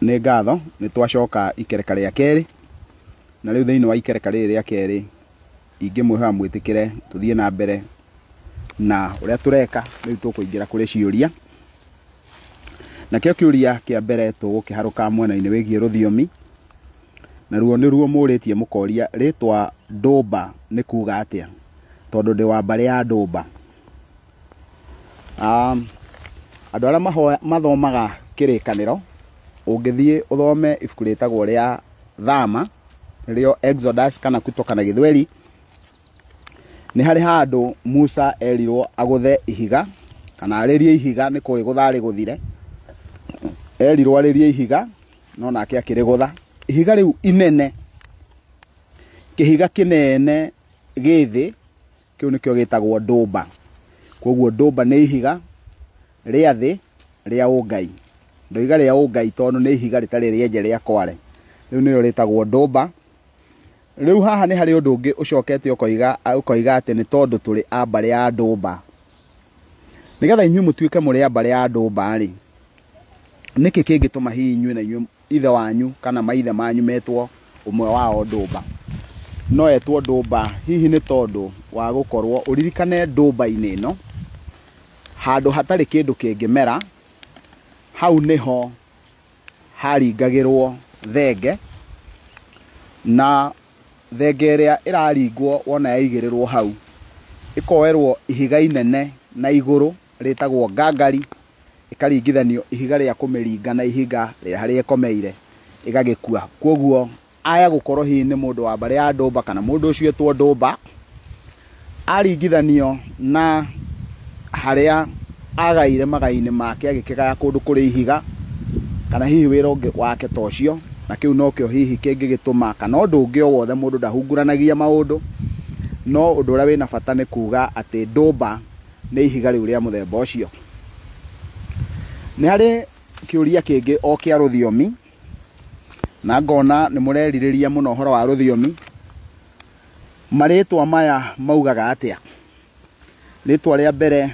Nĩ ngatho nĩ twacoka ikereka rĩa kerĩ, na rĩu thĩinĩ wa ikereka rĩrĩ rĩa kerĩ ingĩmwĩhoya mwĩtĩkĩre tũthiĩ na mbere na ũrĩa tũreka. Rĩu tũkũingĩra kũrĩ ciũria, nakĩo kĩũria kĩa mbere tũgũkĩharũka mwena-inĩ wĩgiĩ rũthiomi, naruo nĩruo mũrĩtie mũkoria rĩtwa Ndũmba nĩ kuga atĩa, tondũ ndĩ wa mbarĩ ya Ndũmba. Andũ arĩa mathomaga kĩrĩkanĩro, ũngĩthiĩ ũthome ibuku rĩtagwo rĩa Thama, nĩrĩo Exodus kana Kutoka na Gĩthweri, nĩ harĩ handũ Musa erirwo agũthe ihiga kana arĩrie ihiga, nĩ kũrĩgũtha arĩgũthire. Erirwo arĩrie ihiga, no nake akĩrĩgũtha. Ihiga rĩu inene, kĩhiga kĩnene gĩ thĩ, kĩu nĩkĩo gĩtagwo ndũmba. Koguo ndũmba nĩ ihiga rĩa thĩ rĩa ũngai. Ndoiga rĩa ũngai tondũ nĩ ihiga rĩtarĩ rĩenje rĩa kware. Rĩu nĩrĩo rĩtagwo ndũmba. Rĩu haha nĩ harĩ ũndũ ũngĩ ũcokete ũkoiga atĩ nĩ tondũ tũrĩ a mbarĩ ya ndũmba. Nĩgetha inyuĩ mũtuĩke mũrĩ a mbarĩ ya ndũmba rĩ, nĩkĩ kĩngĩtũma hihi inyuĩ na inyuĩ ithe wanyu kana maithe manyu metwo ũmwe wao ndũmba? No etwo ndũmba hihi nĩ tondũ wa gũkorwo ũririkane ndũmba-inĩ ĩno handũ hatarĩ kĩndũ kĩngĩmera, hau nĩho haringagĩrwo thenge, na thenge ĩrĩa ĩraringwo wona yaigĩrĩrwo hau ĩkoerwo ihiga inene na igũrũ rĩtagwo ngangari, ĩkaringithanio ihiga rĩa kũmĩringa na ihiga rĩa harĩa ĩkomeire ĩgagĩkua. Koguo aya gũkorwo hihi nĩ mũndũ wa mbarĩ ya ndũmba kana mũndũ ũcio etwo ndũmba, aringithanio na harĩa agaire magai-inĩ make agĩkĩgaya kũndũ kũrĩ ihiga, kana hihi wĩra ũngĩ wake ta ũcio, na kĩu nokĩo hihi kĩngĩgĩtũma, kana ũndũ ũngĩ o wothe, mũndũ ndahunguranagia maũndũ, no ũndũ ũrĩa wĩna bata nĩ kuga atĩ ndũmba nĩ ihiga rĩu rĩa mũthemba ũcio. Nĩ harĩ kĩũria kĩngĩ o kĩa rũthiomi, na ngona nĩ mũrerirĩria mũno ũhoro wa rũthiomi. Marĩtwa maya maugaga atĩa? Rĩtwa rĩa mbere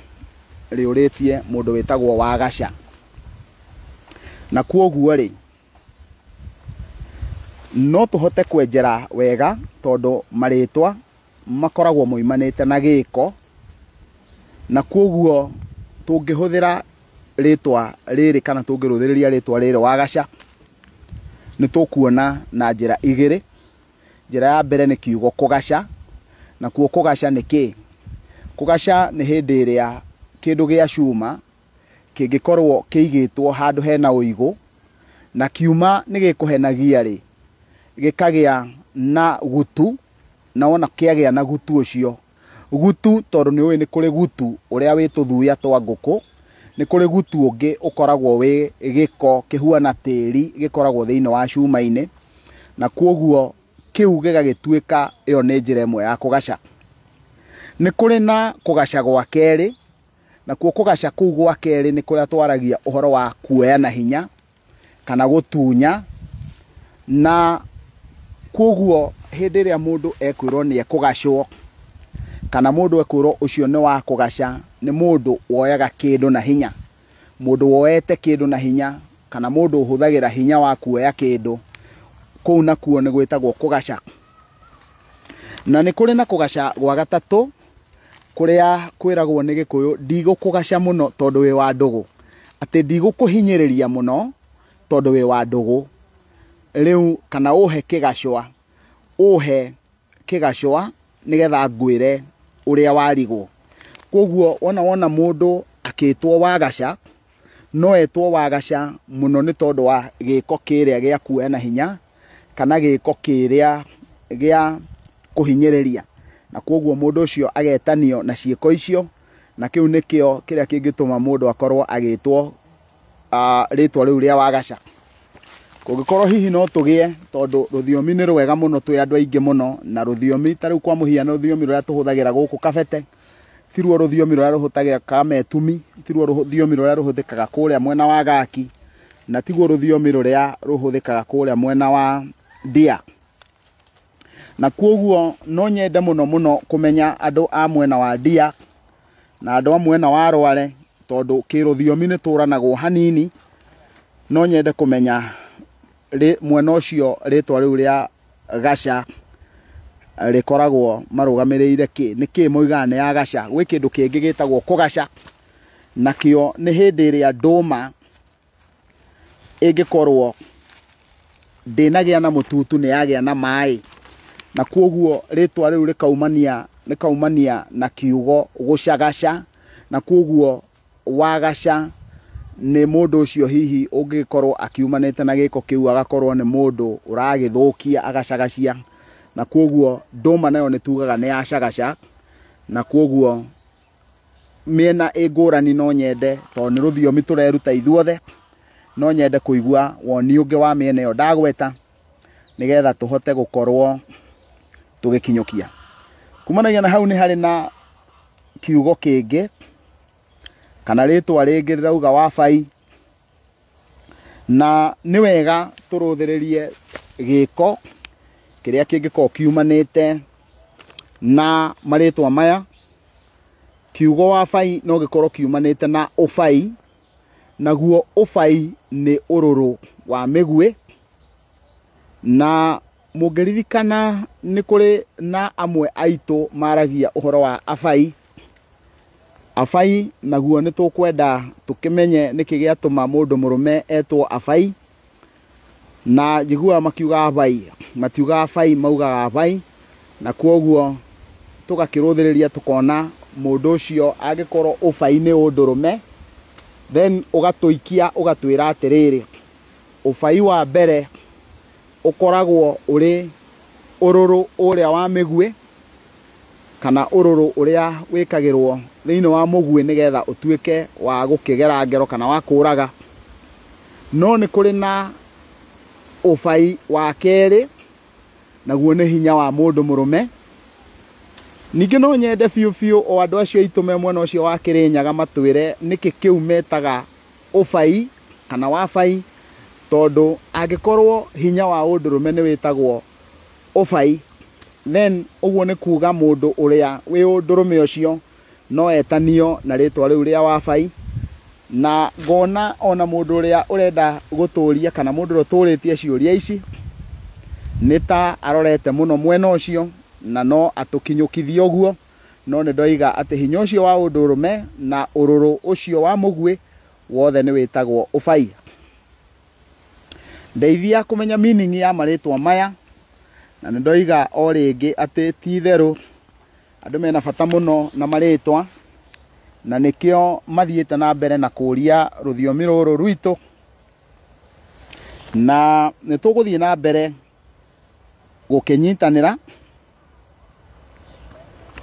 rĩũrĩtie mũndũ wĩtagwo Wagaca, na kwoguo rĩ, no tũhote kwenjera wega tondũ marĩtwa makoragwo moimanĩte na gĩko, na kwoguo tũngĩhũthĩra rĩtwa rĩrĩ kana tũngĩrũthĩrĩria rĩtwa rĩrĩ Wagaca, nĩ tũkuona na njĩra igĩrĩ. Njĩra ya mbere nĩ kiugo kũgaca, nakuo kũgaca nĩ kĩ? Kũgaca nĩ hĩndĩ ĩrĩa kĩndũ gĩa cuma kĩngĩkorwo kĩigĩtwo handũ hena ũigũ, na kiuma nĩ gĩkũhenagia rĩ, gĩkagĩa na gutu, na wona kĩagĩa na gutu ũcio, gutu tondũ nĩ ũĩ nĩ kũrĩ gutu ũrĩa wĩ tũthuya twa ngũkũ, nĩ kũrĩ gutu ũngĩ ũkoragwo wĩ gĩko kĩhuana tĩri gĩkoragwo thĩinĩ wa cuma-inĩ, na kwoguo kĩu gĩgagĩtuĩka ĩyo nĩ njĩra ĩmwe ya kũgaca. Nĩ kũrĩ na kũgaca gwa kerĩ, nakuo kũgaca kũu gwa kerĩ nĩ kũrĩa twaragia ũhoro wa kuoya na hinya kana gũtunya, na kwoguo hĩndĩ ĩrĩa mũndũ ekwĩrwo nĩ ekũgacwo kana mũndũ ekwĩrwo ũcio nĩ wa kũgaca, nĩ mũndũ woyaga kĩndũ na hinya, mũndũ woete kĩndũ na hinya kana mũndũ ũhũthagĩra hinya wa kuoya kĩndũ, kũu nakuo nĩ gwĩtagwo kũgaca. Na nĩ kũrĩ na kũgaca gwa gatatũ kũrĩa kwĩragwo nĩ Gĩkũyũ, ndigũkũgaca mũno tondũ wĩ wa ndũgũ, atĩ ndigũkũhinyĩrĩria mũno tondũ wĩ wa ndũgũ. Rĩu kana ũhe kĩgacwa, ũhe kĩgacwa nĩgetha ngwĩre ũrĩa warigwo. Koguo wona mũndũ akĩtwo Wagaca, no etwo Wagaca mũno nĩ tondũ wa gĩko kĩrĩa gĩa kuoya na hinya kana gĩko kĩrĩa gĩa kũhinyĩrĩria, na kwoguo mũndũ ũcio agetanio na ciĩko icio, na kĩu nĩkĩo kĩrĩa kĩngĩtũma mũndũ akorwo agĩtwo rĩtwa rĩu rĩa Wagaca. Kũngĩkorwo hihi no tũgĩe, tondũ rũthiomi nĩ rwega mũno, twĩ andũ aingĩ mũno, na rũthiomi ta rĩu kwa mũhiano rũthiomi rũrĩa tũhũthagĩra gũkũ Kabete tiruo rũthiomi rũrĩa rũhũthagĩra Kametumi, tiruo rũthiomi rũrĩa rũhũthĩkaga kũrĩa mwena wa Gaki, na tiguo rũthiomi rũrĩa rũhũthĩkaga kũrĩa mwena wa Ndia. Na kwoguo no nyende mũno mũno kũmenya andũ a mwena wa Ndia na andũ a mwena wa Rware, tondũ kĩrũthiomi nĩ tũranagwo hanini. No nyende kũmenya mwena ũcio rĩtwa rĩu rĩa gaca rĩkoragwo marũgamĩrĩire kĩ, nĩ kĩ moigaga nĩ ya gaca. Gwĩ kĩndũ kĩngĩ gĩtagwo kũgaca, nakĩo nĩ hĩndĩ ĩrĩa ndũma ĩngĩkorwo ndĩnagĩa na mũtutu nĩ yagĩa na maĩ, na kwoguo rĩtwa rĩu rĩkaumania na kiugo gũcagaca, na kwoguo wagaca nĩ mũndũ ũcio hihi ũngĩkorwo akiumanĩte na gĩko kĩu agakorwo nĩ mũndũ ũragĩthũkia agacagacia, na kwoguo ndũma nayo nĩ tugaga nĩ yacagaca. Na kwoguo mĩena ĩ ngũrani no nyende, tondũ nĩ rũthiomi tũreruta ithuothe, no nyende kũigua woni ũngĩ wa mĩena ĩyo ndagweta, nĩgetha tũhote gũkorwo tũgĩkinyũkia. Kumanagia na hau nĩ harĩ na kiugo kĩngĩ kana rĩtwa rĩngĩ rĩrauga wabai, na nĩ wega tũrũthĩrĩrie gĩko kĩrĩa kĩngĩkorwo kiumanĩte na marĩtwa maya. Kiugo wabai no gĩkorwo kiumanĩte na ũbai, naguo ũbai nĩ ũrũrũ wa mĩguĩ. Na mũngĩririkana nĩ kũrĩ na amwe aitũ maragia ũhoro wa abai. Abai naguo nĩ tũkwenda tũkĩmenye nĩkĩ gĩatũma mũndũ mũrũme etwo abai, na njiguaga makiuga abai, matiugaga abai, maugaga abai. Na kwoguo tũgakĩrũthĩrĩria tũkona mũndũ ũcio angĩkorwo ũbai nĩ ũndũrũme, then ũgatũikia ũgatwĩra atĩrĩrĩ, ũbai wa mbere ũkoragwo ũrĩ ũrũrũ ũrĩa wa mĩguĩ, kana ũrũrũ ũrĩa wĩkagĩrwo thĩinĩ wa mũguĩ nĩgetha ũtuĩke wa gũkĩgera ngero kana wa kũraga. No nĩ kũrĩ na ũbai wa kerĩ, naguo nĩ hinya wa mũndũ mũrũme. Ningĩ no nyende biũ biũ o andũ acio aitũ me mwena ũcio wa Kĩrĩnyaga matwĩre nĩkĩ kĩu metaga ũbai kana wabai, tondũ angĩkorwo hinya wa ũndũrũme nĩ wĩtagwo ũbai, then ũguo nĩ kuga mũndũ ũrĩa wĩ ũndũrũme ũcio no etanio na rĩtwa rĩu rĩa wabai. Na ngona ona mũndũ ũrĩa ũrenda gũtũria kana mũndũ ũrĩa ũtũrĩtie ciũria ici nĩ ta arorete mũno mwena ũcio, na no atũkinyũkithie ũguo. No nĩ ndoiga atĩ hinya ũcio wa ũndũrũme na ũrũrũ ũcio wa mũguĩ wothe nĩ wĩtagwo ũbai. Ndeithia kũmenya meaning ya marĩtwa maya, na nĩ ndoiga o rĩngĩ atĩ ti itherũ andũ mena bata mũno na marĩtwa, na nĩkĩo mathiĩte na mbere na kũria rũthiomi rũrũ rwitũ. Na nĩ tũgũthiĩ na mbere gũkĩnyitanĩra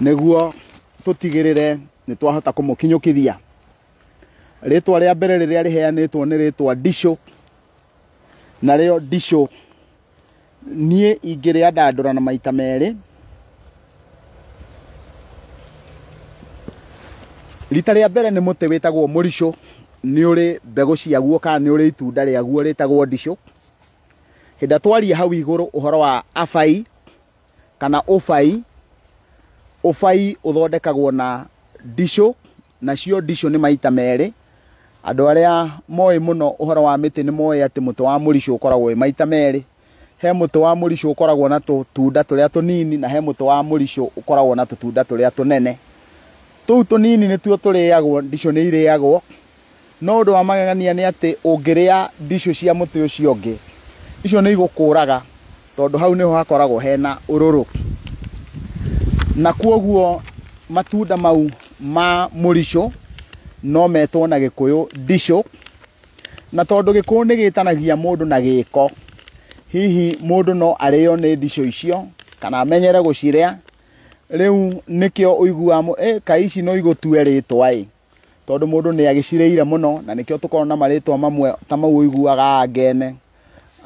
nĩguo tũtigĩrĩre nĩ twahota kũmũkinyũkithia. Rĩtwa rĩa mbere rĩrĩa rĩheanĩtwo nĩ rĩtwa ndicũ, narĩo ndicũ niĩ ingĩrĩandandũra na maita merĩ. Rita rĩa mbere nĩ mũtĩ wĩtagwo mũricũ, nĩ ũrĩ mbegũ ciaguo kana nĩ ũrĩ itunda rĩaguo rĩtagwo ndicũ. Hĩndĩ ĩrĩa twaria hau igũrũ ũhoro wa abai kana ũbai, ũbai ũthondekagwo na ndicũ, nacio ndicũ nĩ maita merĩ. Andũ arĩa moĩ mũno ũhoro wa mĩtĩ nĩ moĩ atĩ mũtĩ wa mũricũ ũkoragwo wĩ maita merĩ. He mũtĩ wa mũricũ ũkoragwo na tũtunda tũrĩa tũnini, na he mũtĩ wa mũricũ ũkoragwo na tũtunda tũrĩa tũnene. Tũu tũnini nĩtuo tũrĩagwo, ndicũ nĩ irĩagwo. No ũndũ wa magegania nĩ atĩ ũngĩrĩa ndicũ cia mũtĩ ũcio ũngĩ, icio nĩ igũkũraga, tondũ hau nĩho hakoragwo hena ũrũrũ. Na kwoguo matunda mau ma mũricũ no metwo na Gĩkũyũ ndicũ. Na tondũ Gĩkũyũ nĩ gĩtanagia mũndũ na gĩko, hihi mũndũ no arĩo nĩ ndicũ icio kana amenyere gũcirĩa. Rĩu nĩkĩo ũiguaga kaĩ ici no igũtue rĩtwa ĩ, tondũ mũndũ nĩ agĩcirĩire mũno, na nĩkĩo tũkoragwo na marĩtwa mamwe ta mau ũiguaga ngene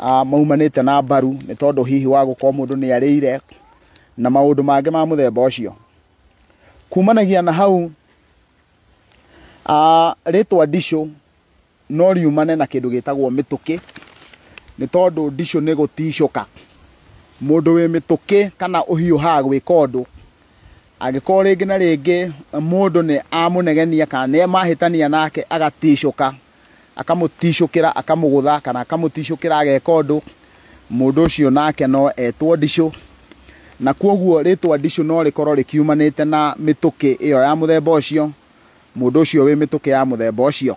maumanĩte na mbaru, nĩ tondũ hihi wa gũkorwo mũndũ nĩ arĩire na maũndũ mangĩ ma mũthemba ũcio. Kumanagia na hau, rĩtwa ndicũ no riumane na kĩndũ gĩtagwo mĩtũkĩ, nĩ tondũ ndicũ nĩ gũticũka. Mũndũ wĩ mĩtũkĩ kana ũhiũhaga gwĩka ũndũ, angĩkorwo rĩngĩ na rĩngĩ mũndũ nĩ amũnegenia kana nĩ mahĩtania nake agaticũka, akamũticũkĩra akamũgũtha kana akamũticũkĩra ageka ũndũ, mũndũ ũcio nake no etwo ndicũ. Na kwoguo rĩtwa ndicũ no rĩkorwo rĩkiumanĩte na mĩtũkĩ ĩyo ya mũthemba ũcio, mũndũ ũcio wĩ mĩtũkĩ ya mũthemba ũcio.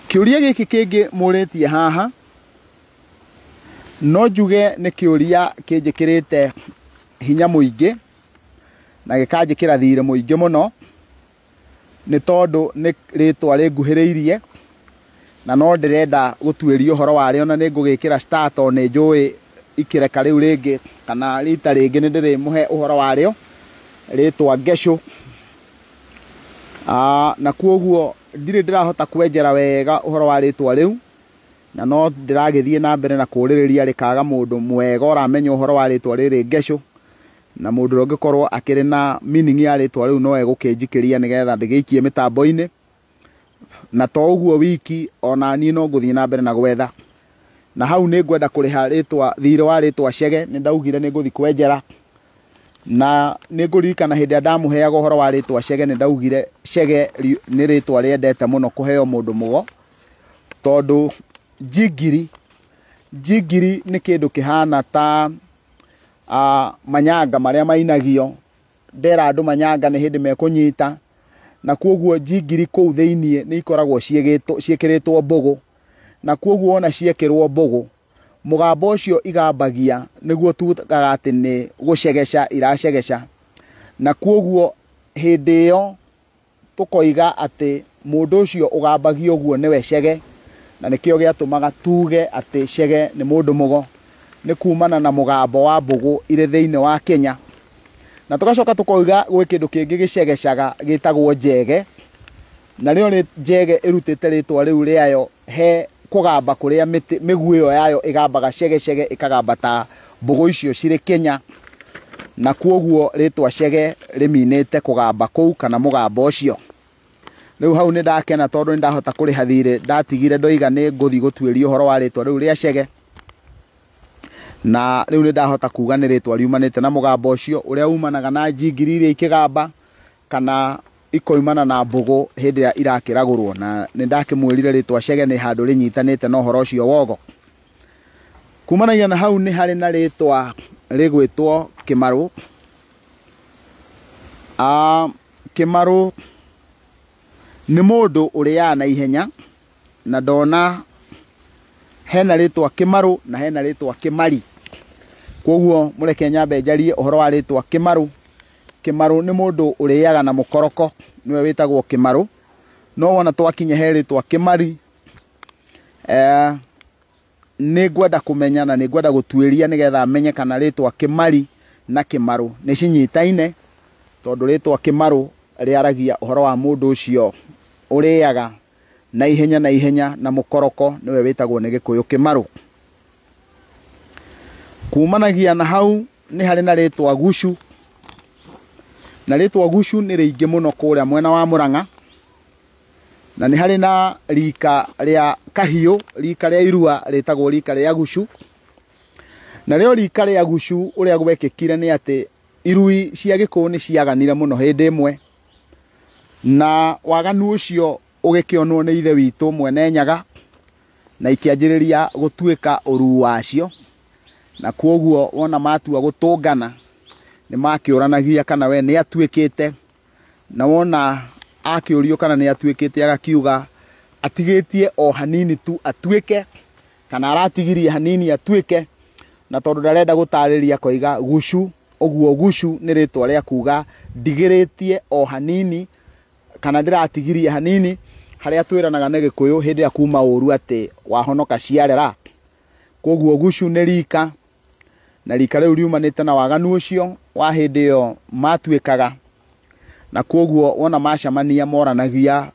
Kĩũria gĩkĩ kĩngĩ mũrĩtie haha no njuge nĩ kĩũria kĩnjĩkĩrĩte hinya mũingĩ na gĩkanjĩkĩra thirĩ mũingĩ mũno, nĩ tondũ nĩ rĩtwa rĩnguhĩrĩirie na no ndĩrenda gũtuĩria ũhoro warĩo, na nĩ ngũgĩkĩra star tondũ nĩ njũĩ ikĩreka rĩu rĩngĩ kana rita rĩngĩ nĩ ndĩrĩmũhe ũhoro warĩo, rĩtwa Ngecũ. Na kwoguo ndirĩ ndĩrahota kwenjera wega ũhoro wa rĩtwa rĩu, na no ndĩragĩthiĩ na mbere na kũrĩrĩria rĩkaga mũndũ mwega ũramenya ũhoro wa rĩtwa rĩrĩ Ngecũ, na mũndũ ũrĩa ũngĩkorwo akĩrĩ na meaning ya rĩtwa rĩu no egũkĩnjikĩria nĩgetha ndĩgĩikie mĩtambo-inĩ. Na to ũguo wiki, ona niĩ no ngũthiĩ na mbere na gwetha. Na hau nĩ ngwenda kũrĩha rĩtwa thirĩ wa rĩtwa Chege, nĩ ndaugire nĩ ngũthiĩ kwenjera. Na nĩ ngũririkana hĩndĩ ĩrĩa ndamũheaga ũhoro wa rĩtwa Chege, nĩ ndaugire Chege nĩ rĩtwa rĩendete mũno kũheo mũndũ mũgo, tondũ njingiri, njingiri nĩ kĩndũ kĩhana ta manyanga marĩa mainagio. Ndera andũ manyanga nĩ hĩndĩ mekũnyita, na kwoguo njingiri kũu thĩiniĩ nĩ ikoragwo ciĩkĩrĩtwo mbũgũ, na kwoguo ona ciekĩrwo mbũgũ mũgambo ũcio igambagia nĩguo tugaga atĩ nĩ gũcegeca iracegeca. Na kwoguo hĩndĩ ĩyo tũkoiga atĩ mũndũ ũcio ũgambagia ũguo nĩwe Chege, na nĩkĩo gĩatũmaga tuge atĩ Chege nĩ mũndũ mũgo, nĩ kumana na mũgambo wa mbũgũ irĩ thĩinĩ wa Kenya. Na tũgacoka tũkoiga gwĩ kĩndũ kĩngĩ gĩcegecaga gĩtagwo njege, na rĩo njege ĩrutĩte rĩtwa rĩu rĩayo he kũgamba kũrĩa mĩguĩ ĩyo yayo ĩgambaga cegecege ĩkagamba ta mbũgũ icio cirĩ Kenya. Na kwoguo rĩtwa Chege rĩminĩte kũgamba kũu kana mũgambo ũcio. Rĩu hau nĩ ndakena tondũ nĩ ndahota kũrĩha thirĩ ndatigire ndoiga nĩ ngũthiĩ gũtuĩria ũhoro wa rĩtwa rĩu rĩa Chege, na rĩu nĩ ndahota kuga nĩ rĩtwa riumanĩte na mũgambo ũcio ũrĩa umanaga na njingiri iria ikĩgamba kana ikoimana na mbũgũ hĩndĩ ĩrĩa irakĩragũrwo. Na nĩ ndakĩmwĩrire rĩtwa Chege nĩ handũ rĩnyitanĩte na ũhoro ũcio wogo. Kumanagia na hau nĩ harĩ na rĩtwa rĩgwĩtwo Kĩmarũ. Kĩmarũ nĩ mũndũ ũrĩaga na ihenya, na ndona hena rĩtwa Kĩmarũ na hena rĩtwa Kĩmari. Kwoguo mũreke nyambe njarie ũhoro wa rĩtwa Kĩmarũ. Kĩmarũ nĩ mũndũ ũrĩaga na mũkoroko, nĩwe wĩtagwo Kĩmarũ. No wona twakinya he rĩtwa Kĩmari, nĩ ngwenda kũmenya na nĩ ngwenda gũtuĩria nĩgetha menye kana rĩtwa Kĩmari na Kĩmarũ nĩ cinyitaine, tondũ rĩtwa Kĩmarũ rĩaragia ũhoro wa mũndũ ũcio ũrĩaga na ihenya na ihenya na mũkoroko, nĩwe wĩtagwo nĩ Gĩkũyũ Kĩmarũ. Kumanagia na hau nĩ harĩ na rĩtwa Gucu, na rĩtwa Gucu nĩ rĩingĩ mũno kũrĩa mwena wa Mũrang'a. Na nĩ harĩ na rika rĩa kahiũ, rika rĩa irua rĩtagwo rika rĩa Gucu. Na rĩo rika rĩa Gucu ũrĩa gwekĩkire nĩ atĩ irui cia Gĩkũyũ nĩ ciaganire mũno hĩndĩ ĩmwe, na waganu ũcio ũgĩkĩonwo nĩ ithe witũ Mwene Nyaga, na ikĩanjĩrĩria gũtuĩka ũruu wacio. Na kwoguo wona matua gũtũngana nĩ makĩũranagia kana we nĩ atuĩkĩte, na wona akĩũrio kana nĩ atuĩkĩte agakiuga atigĩtie o hanini tu atuĩke, kana aratigirie hanini atuĩke, na tondũ ndarenda gũtarĩria koiga Gucu. Ũguo Gucu nĩ rĩtwa rĩa kuga ndigĩrĩtie o hanini kana ndĩratigirie hanini, harĩa twĩranaga nĩ Gĩkũyũ hĩndĩ ya kuma ũru atĩ wahonoka ciarera. Kwoguo Gucu nĩ rika, na rika rĩu riumanĩte na waganu ũcio wa hĩndĩ ĩyo matuĩkaga. Na kwoguo wona macemania moranagia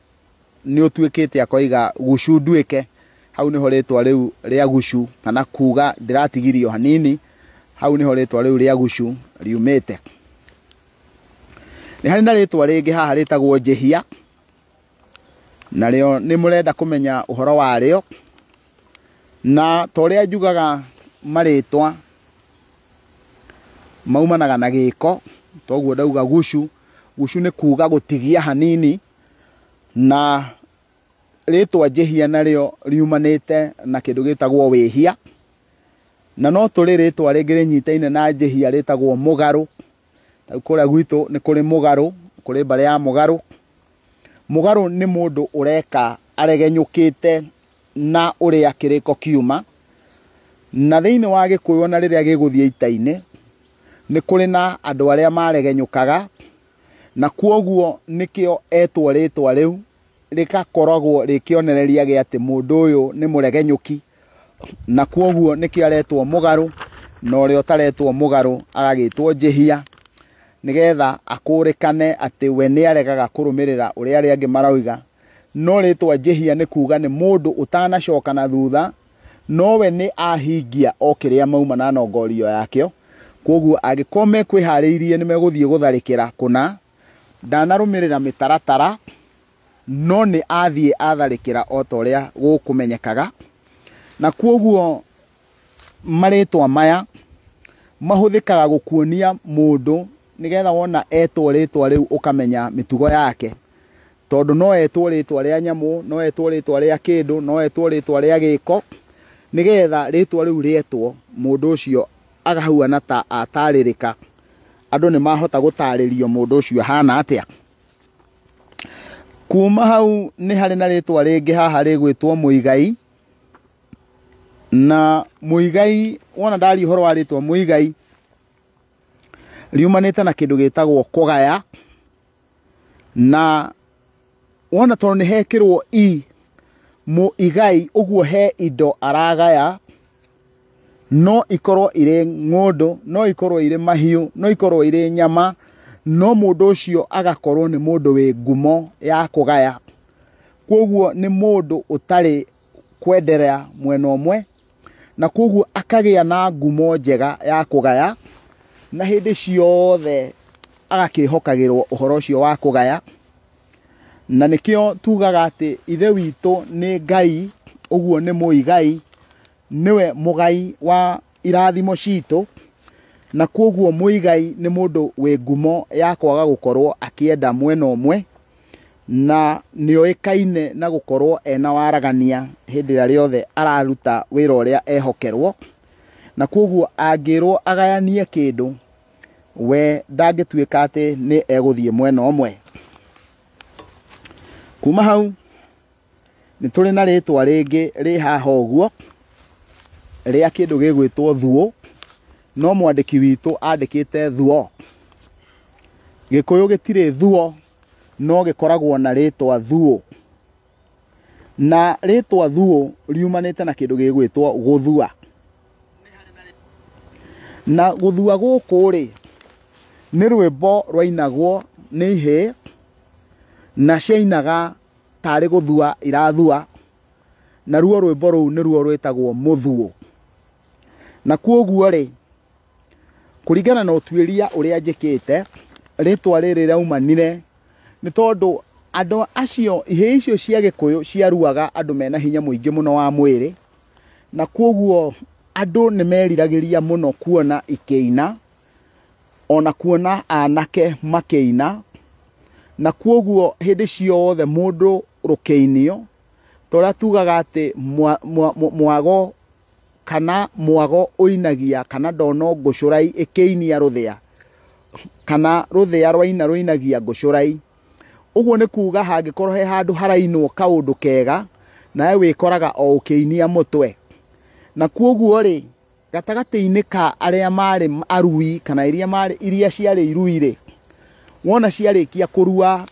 nĩ ũtuĩkĩte akoiga Gucu nduĩke. Hau nĩho rĩtwa rĩu rĩa Gucu kana kuga ndĩratigirio hanini, hau nĩho rĩtwa rĩu rĩa Gucu riumĩte. Nĩ harĩ na rĩtwa rĩngĩ haha rĩtagwo Njĩhia, narĩo nĩ mũrenda kũmenya ũhoro warĩo. Na ta ũrĩa njugaga marĩtwa maumanaga na gĩko, toguo ndauga Gucu. Gucu nĩ kuga gũtigia hanini, na rĩtwa Njĩhia narĩo riumanĩte na kĩndũ gĩtagwo wĩhia. Na no tũrĩ rĩtwa rĩngĩ rĩnyitaine na Njĩhia rĩtagwo Mũgarũ. Rĩu kũrĩa gwitũ nĩ kũrĩ Mũgarũ, kũrĩ mbarĩ ya Mũgarũ. Mũgarũ nĩ mũndũ ũreka aregenyũkĩte na ũrĩa kĩrĩko kiuma. Na thĩinĩ wa Gĩkũyũ ona rĩrĩa gĩgũthiĩ ita-inĩ, nĩ kũrĩ na andũ arĩa maregenyũkaga, na kwoguo nĩkĩo etwo rĩtwa rĩu rĩgakoragwo rĩkĩonereria gĩa atĩ mũndũ ũyũ nĩ mũregenyũki, na kwoguo nĩkĩo aretwo Mũgarũ, na ũrĩa ũtaretwo Mũgarũ agagĩtwo Njĩhia, nĩgetha akũrĩkane atĩ we nĩ aregaga kũrũmĩrĩra ũrĩa arĩa angĩ marauga. No rĩtwa Njĩhia nĩ kuga nĩ mũndũ ũtanacoka na thutha, no we nĩ ahingia o kĩrĩa mauma na nongorio yakĩo. Kwoguo angĩkorwo mekwĩharĩirie nĩ megũthiĩ gũtharĩkĩra kũna, ndanarũmĩrĩra mĩtaratara, no nĩ athiĩ atharĩkĩra o ta ũrĩa gũkũmenyekaga. Na kwoguo marĩtwa maya mahũthĩkaga gũkuonia mũndũ nĩgetha wona etwo rĩtwa rĩu ũkamenya mĩtugo yake. Tondũ no etwo rĩtwa rĩa nyamũ, no etwo rĩtwa rĩa kĩndũ, no etwo rĩtwa rĩa gĩko, nĩgetha rĩtwa rĩu rĩetwo mũndũ ũcio agahuana ta atarĩrĩka. Andũ nĩ mahota gũtarĩrio mũndũ ũcio ahana atĩa. Kuma hau nĩ harĩ na rĩtwa rĩngĩ haha rĩgwĩtwo Mũigai. Na Mũigai, wona ndaria ũhoro wa rĩtwa Mũigai, riumanĩte na kĩndũ gĩtagwo kũgaya. Na wona tondũ nĩ hekĩrwo i Mũigai, ũguo he indo aragaya, no ikorwo irĩ ng'ũndũ, no ikorwo irĩ mahiũ, no ikorwo irĩ nyama, no mũndũ ũcio agakorwo nĩ mũndũ wĩ ngumo ya kũgaya. Kwoguo nĩ mũndũ ũtarĩ kwenderea mwena ũmwe, na kwoguo akagĩa na ngumo njega ya kũgaya, na hĩndĩ ciothe agakĩhokagĩrwo ũhoro ũcio wa kũgaya. Na nĩkĩo tugaga atĩ ithe witũ nĩ Ngai, ũguo nĩ Mũigai, nĩwe mũgai wa irathimo citũ. Na kwoguo Mũigai nĩ mũndũ wĩ ngumo ya kwaga gũkorwo akĩenda mwena ũmwe, na nĩoĩkaine na gũkorwo ena waragania hĩndĩ ĩrĩa rĩothe araruta wĩra ũrĩa ehokerwo. Na kwoguo angĩrwo agayanie kĩndũ, we ndangĩtuĩka atĩ nĩ egũthiĩ mwena ũmwe. Kuma hau nĩ tũrĩ na rĩtwa rĩngĩ rĩ haha ũguo rĩa kĩndũ gĩgwĩtwo thuo, no mwandĩki witũ andĩkĩte thuo. Gĩkũyũ gĩtirĩ thuo, no gĩkoragwo na rĩtwa thuo. Na rĩtwa thuo riumanĩte na kĩndũ gĩgwĩtwo gũthua. Na gũthua gũkũ rĩ, nĩ rwĩmbo rwainagwo nĩ ihĩĩ, na ciainaga tarĩ gũthua irathua, na ruo rwĩmbo rũu nĩruo rwĩtagwo mũthuo. Na kwoguo rĩ, kũringana na ũtuĩria ũrĩa njĩkĩte, rĩtwa rĩrĩ rĩaumanire nĩ tondũ andũ acio, ihĩĩ icio cia Gĩkũyũ ciaruaga andũ mena hinya mũingĩ mũno wa mwĩrĩ, na kwoguo andũ nĩ meriragĩria mũno kuona ikĩina, ona kuona anake makĩina. Na kwoguo hĩndĩ ciothe mũndũ rũkĩinio, ta ũrĩa tugaga atĩ mwago kana mwago ũinagia, kana ndono ngũcũrai ĩkĩinia rũthĩa, kana rũthĩa rwaina rũinagia ngũcũrai. Ũguo nĩ kuga hangĩkorwo he handũ harainwo kaũndũ kega, nawe wĩkoraga o ũkĩinia mũtwe. Na kwoguo rĩ, gatagatĩ-inĩ ka arĩa marĩ arui kana iria marĩ, iria ciarĩ irui rĩ, wona ciarĩkia kũrua,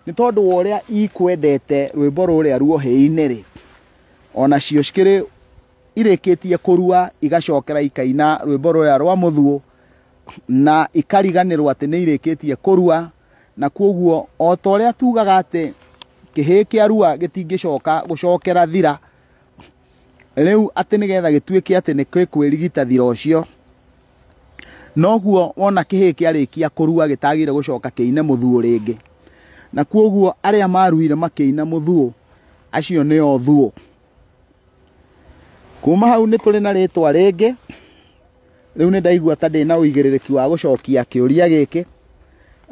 nĩ tondũ wa ũrĩa ikwendete rwĩmbo rũrĩa ruohĩinĩ rĩ, ona cio cikĩrĩ irĩkĩtie kũrua, igacokera ikaina rwĩmbo rũrĩa rwa mũthuo, na ikariganĩrwo atĩ nĩ irĩkĩtie kũrua. Na kwoguo o ta ũrĩa tugaga atĩ kĩhĩĩ kĩa rua gĩtingĩcoka gũcokera thira, rĩu atĩ nĩgetha gĩtuĩke atĩ nĩ gĩkwĩrigita thira ũcio, noguo wona kĩhĩĩ kĩarĩkia kũrua gĩtagĩrĩire gũcoka kĩine mũthuo rĩngĩ. Na kwoguo arĩa maruire makĩina mũthuo, acio nĩo thuo. Kuma hau nĩ tũrĩ na rĩtwa rĩngĩ. Rĩu nĩ ndaigua ta ndĩna ũigĩrĩrĩki wa gũcokia kĩũria gĩkĩ,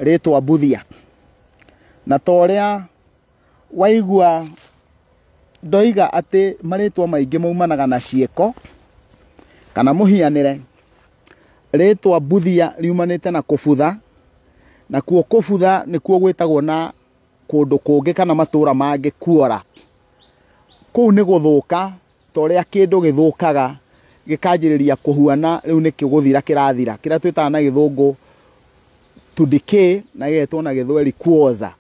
rĩtwa Mbuthia. Na ta ũrĩa waigua ndoiga atĩ marĩtwa maingĩ maumanaga na ciĩko kana mũhianĩre, rĩtwa Mbuthia riumanĩte na kũbutha, nakuo kũbutha nĩkuo gwĩtagwo na kũndũ kũngĩ kana matũra mangĩ kuora. Kũu nĩ gũthũka ta ũrĩa kĩndũ gĩthũkaga gĩkanjĩrĩria kũhuana rĩu nĩkĩo gũthira kĩrathira, kĩrĩa twĩtaga na gĩthũngũ to decay na gĩgetwo na gĩthweri kuoza.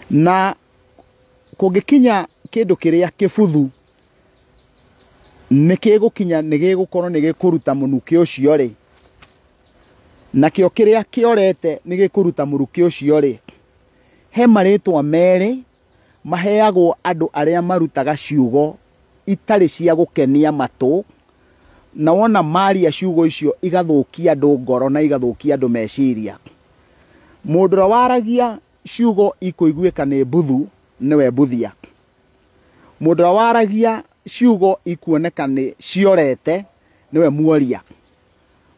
Na kũngĩkinya kĩndũ kĩrĩa kĩbuthu nĩ gĩgũkinya nĩ gĩgũkorwo nĩ gĩkũruta mũnukĩ ũcio rĩ, nakĩo kĩrĩa kĩorete nĩ gĩkũruta mũrukĩ ũcio rĩ, he marĩtwa merĩ maheagwo andũ arĩa marutaga ciugo itarĩ cia gũkenia matũ, na wona maria ciugo icio igathũkia andũ ngoro na igathũkia andũ meciria. Mũndũ ũrĩa waragia ciugo ikũiguĩka nĩ mbuthu nĩwe Mbuthia. Mũndũ ũrĩa waragia ciugo ikuoneka nĩ ciorete nĩwe Muoria.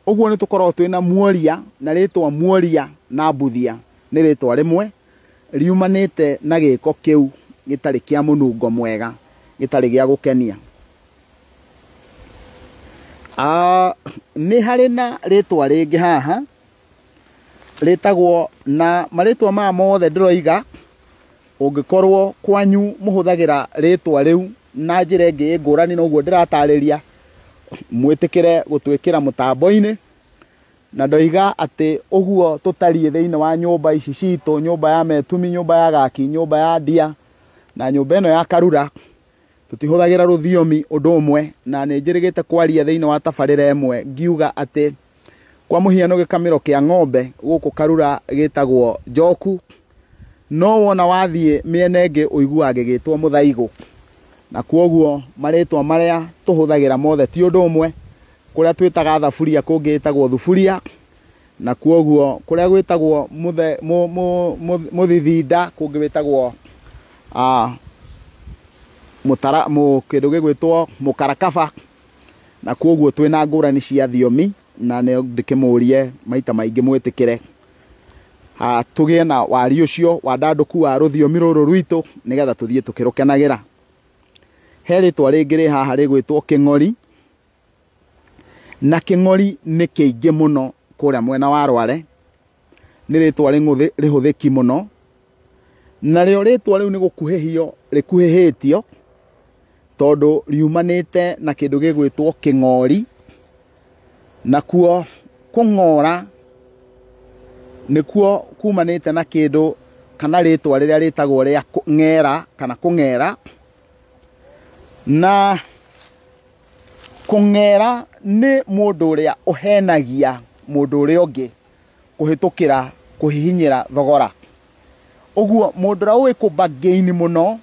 Ũguo nĩ tũkoragwo twĩna Muoria, na rĩtwa Muoria na Mbuthia nĩ rĩtwa rĩmwe riumanĩte na gĩko kĩu gĩtarĩ kĩa mũnungo mwega, gĩtarĩ gĩa gũkenia. Nĩ harĩ na rĩtwa rĩngĩ haha rĩtagwo, na marĩtwa maya mothe ndĩroiga ũngĩkorwo kwanyu mũhũthagĩra rĩtwa rĩu na njĩra ĩngĩ ngũrani na ũguo ndĩratarĩria, mwĩtĩkĩre gũtwĩkĩra mũtambo-inĩ. Na ndoiga atĩ ũguo tũtariĩ thĩinĩ wa nyũmba ici citũ, nyũmba ya Metumi, nyũmba ya Gaki, nyũmba ya Ndia na nyũmba ĩno ya Karura, tũtihũthagĩra rũthiomi ũndũ ũmwe, na nĩ njĩrĩgĩte kwaria thĩinĩ wa tabarĩra ĩmwe ngiuga atĩ kwa mũhiano gĩkamĩro kĩa ng'ombe gũkũ Karura gĩtagwo njoku, no wona wathiĩ mĩena ĩngĩ ũiguaga gĩgĩtwo mũthaigũ. Na kwoguo marĩtwa marĩa tũhũthagĩra mothe ti ũndũ ũmwe. Kũrĩa twĩtaga thaburia kũngĩ ĩtagwo thuburia, na kwoguo kũrĩa gwĩtagwo mũthithinda kũngĩ wĩtagwo mũtara, kĩndũ gĩgwĩtwo mũkarakaba. Na kwoguo twĩna ngũrani cia thiomi, na nĩ ndĩkĩmũrie maita maingĩ mwĩtĩkĩre tũgĩe na wari ũcio wandandũku wa rũthiomi rũrũ rwitũ nĩgetha tũthiĩ tũkĩrũkenagĩra. He rĩtwa rĩngĩ rĩ haha rĩgwĩtwo Kĩng'ori, na Kĩng'ori nĩ kĩingĩ mũno kũrĩa mwena wa Rware, nĩ rĩtwa rĩhũthĩki mũno, narĩo rĩtwa rĩu nĩ gũkuhĩhio rĩkuhĩhĩtio tondũ riumanĩte na kĩndũ gĩgwĩtwo kĩng'ori, nakuo kũng'ora nĩkuo kumanĩte na kĩndũ kana rĩtwa rĩrĩa rĩtagwo rĩa ng'era kana kũng'era. Na kũng'era nĩ mũndũ ũrĩa ũhenagia mũndũ ũrĩa ũngĩ kũhĩtũkĩra kũhihinyĩra thogora. Ũguo mũndũ ũrĩa ũĩ kũbargain mũno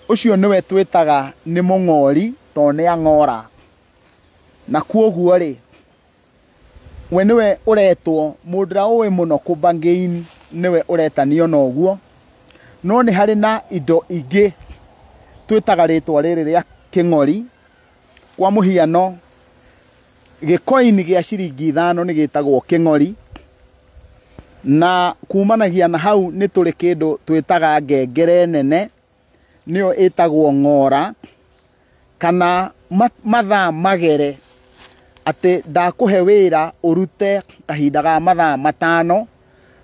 ũcio nĩwe twĩtaga nĩ mũng'ori tondũ nĩ ang'ora. Na kwoguo rĩ, we nĩwe ũretwo mũndũ ũrĩa ũĩ mũno kũbargain nĩwe ũretanio na ũguo. No nĩ harĩ na indo ingĩ twĩtaga rĩtwa rĩrĩ rĩa kĩng'ori. Kwa mũhiano, gĩkoini gĩa ciringi 5 nĩ gĩtagwo kĩng'ori, na kumanagia na hau nĩ tũrĩ kĩndũ twĩtaga ngengere nene, nĩyo ĩtagwo ng'ora, kana mathaa magere, atĩ ndakũhe wĩra ũrute kahinda ga mathaa 5,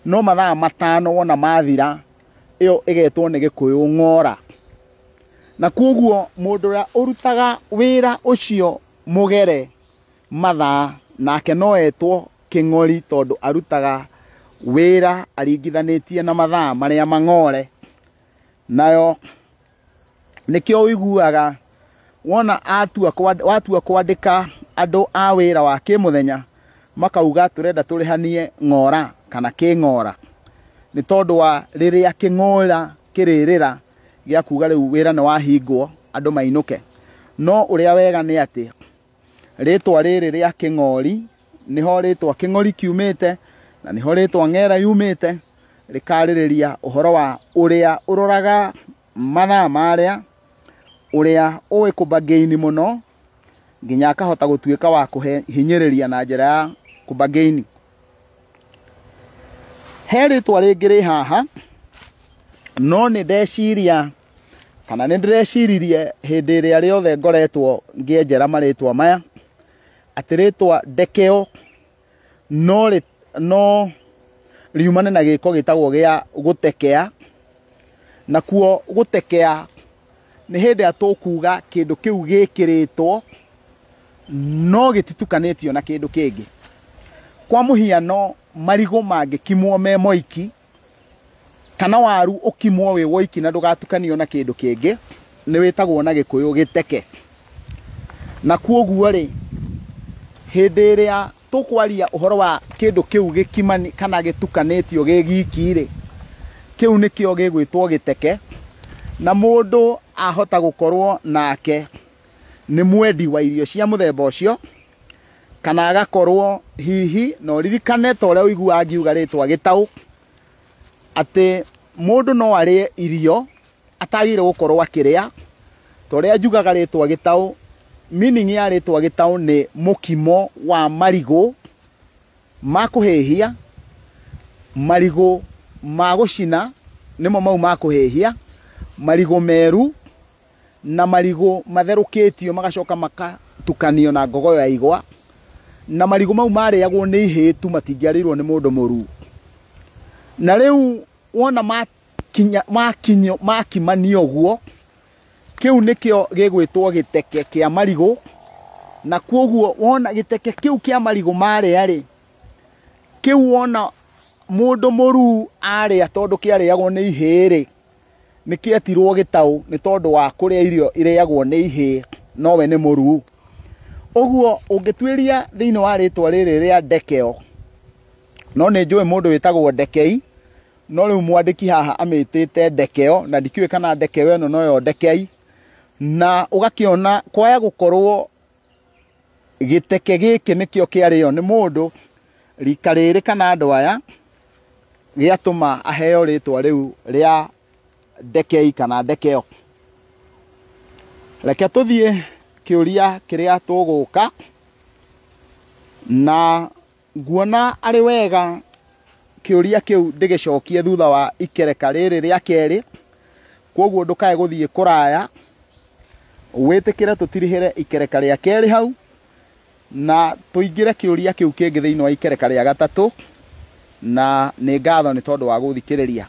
no mathaa 5 wona mathira ĩyo ĩgetwo nĩ gĩkũyũ ng'ora. Na kwoguo mũndũ ũrĩa ũrutaga wĩra ũcio mũgere mathaa nake no etwo kĩng'ori tondũ arutaga wĩra aringithanĩtie na mathaa marĩa mang'ore. Nayo nĩkĩo ũiguaga wona watua kwandĩka andũ a wĩra wa kĩmũthenya makauga tũrenda tũrĩhanie ng'ora kana kĩng'ora, nĩ tondũ wa rĩrĩa kĩng'ora kĩrĩrĩra gĩa kuga rĩu wĩra nĩ wahingwo andũ mainũke. No ũrĩa wega nĩ atĩ rĩtwa rĩrĩ rĩa kĩng'ori nĩho rĩtwa kĩng'ori kiumĩte na nĩho rĩtwa ng'era yumĩte, rĩkarĩrĩria ũhoro wa ũrĩa ũroraga mathaa marĩa, ũrĩa ũĩ kũbargain mũno nginya akahota gũtuĩka wa kũhinyĩrĩria na njĩra ya kũbargain. He rĩtwa rĩngĩ rĩ haha, no nĩ ndeciria kana nĩ ndĩreciririe hĩndĩ ĩrĩa rĩothe ngoretwo ngĩenjera marĩtwa maya atĩ rĩtwa ndekeo no riumane na gĩko gĩtagwo gĩa gũtekea. Nakuo gũtekea nĩ hĩndĩ ĩrĩa tũkuga kĩndũ kĩu gĩkĩrĩtwo no gĩtitukanĩtio na kĩndũ kĩngĩ. Kwa mũhiano, marigũ mangĩkimwo me moiki kana waru ũkimwo wĩ woiki na ndũgatukanio na kĩndũ kĩngĩ, nĩ wĩtagwo na Gĩkũyũ gĩteke. Na kuoguo rĩ, hĩndĩ ĩrĩa tũkwaria ũhoro wa kĩndũ kĩu gĩkimani kana gĩtukanĩtio gĩ giki rĩ, kĩu nĩkĩo gĩgwĩtwo gĩteke. Na mũndũ ahota gũkorwo nake nĩ mwendi wa irio cia mũthemba ũcio, kana agakorwo hihi, na ũririkane ta ũrĩa ũiguaga ngiuga rĩtwa gĩtaũ, atĩ mũndũ no arĩe irio atagĩrĩire gũkorwo akĩrĩa. Ta ũrĩa njugaga rĩtwa gĩtaũ, meaning ya rĩtwa gĩtaũ nĩ mũkimo wa marigũ ma kũhĩhia, marigũ ma gũcina nĩmo mau ma kũhĩhia, marigũ meru na marigũ matherũkĩtio magacoka makatukanio na ngogoyo ya igwa, na marigũ mau marĩagwo nĩ ihĩĩ tu, matingĩarĩirwo nĩ mũndũ mũruu. Na rĩu wona makimanio ũguo, kĩu nĩkĩo gĩgwĩtwo gĩteke kĩa marigũ. Na kuoguo wona gĩteke kĩu kĩa marigũ marĩa rĩ, kĩu wona mũndũ mũruu arĩa, tondũ kĩarĩagwo nĩ ihĩĩ rĩ, nĩ kĩetirwo gĩtaũ nĩ tondũ wa kũrĩa irio irĩagwo nĩ ihĩĩ, nowe nĩ mũruu. Ũguo ũngĩtuĩria thĩinĩ wa rĩtwa rĩrĩ rĩa ndekeo, no nĩ njũĩ mũndũ wĩtagwo ndekei, no rĩu mwandĩki haha amĩtĩte ndekeo, na ndikĩũĩ kana ndekeo ĩno noyo ndekei. Na ũgakĩona kwaya gũkorwo gĩteke gĩkĩ nĩkĩo kĩarĩo nĩ mũndũ rika rĩrĩ kana andũ aya, gĩatũma aheo rĩtwa rĩu rĩa ndekei kana ndekeo. Reke tũthiĩ kĩũria kĩrĩa tũgũka, na nguona arĩ wega kĩũria kĩu ndĩgĩcokie thutha wa ikereka rĩrĩ rĩa kerĩ. Kwoguo ndũkae gũthiĩ kũraya, wĩtĩkĩre tũtirihĩre ikereka rĩa kerĩ hau, na tũingĩre kĩũria kĩu kĩngĩ thĩinĩ wa ikereka rĩa gatatũ. Na nĩ ngatho nĩ tondũ wa gũthikĩrĩria.